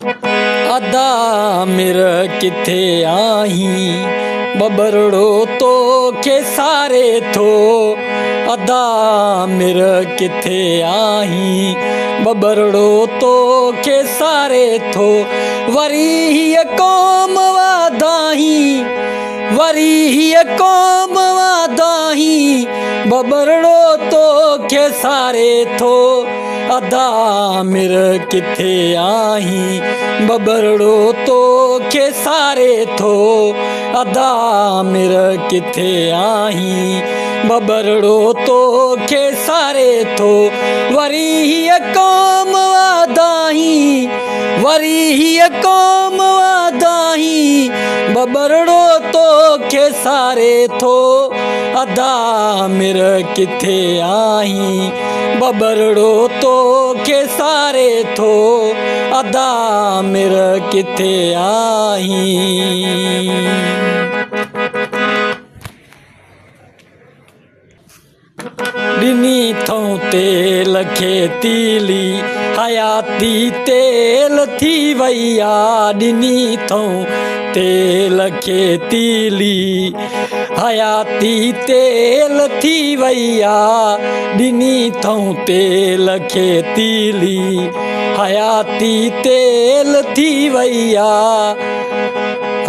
ادا مر ڪٿي آهين، ٻٻرڙو توکي ساري ٿو. ادا مر ڪٿي آهين، ٻٻرڙو توکي ساري ٿو. وري هيء قوم واڌاهين، وري هيء قوم واڌاهين، ٻٻرڙو توکي ساري ٿو. ادا مر ڪٿي آهين، ٻٻرڙو توکي ساري ٿو. ادا مر ڪٿي آهين، ٻٻرڙو توکي ساري ٿو. وري هيء قوم واڌاهين، وري هيء قوم واڌاهين، ٻٻرڙو توکي ساري ٿو. ادا مر ڪٿي آهين، ٻٻرڙو توکي ساري ٿو. ادا مر ڪٿي آهين. ڏني ٿئون تيل کي تيلي، حياتي تيل ٿي وئي آ. ڏني ٿئون تيل کي تيلي، حياتي تيل ٿي وئي آ. ڏني ٿئون تيل کي تيلي، حياتي تيل ٿي وئي آ.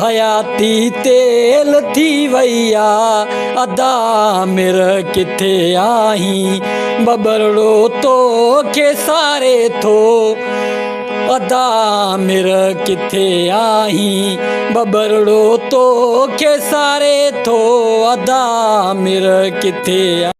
حياتي تيل ٿي وئي آ. ادا مر ڪٿي آهين، ٻٻرڙو توکي ساري ٿو. ادا مر ڪٿي آهين، ٻٻرڙو توکي ساري ٿو. ادا مر ڪٿي.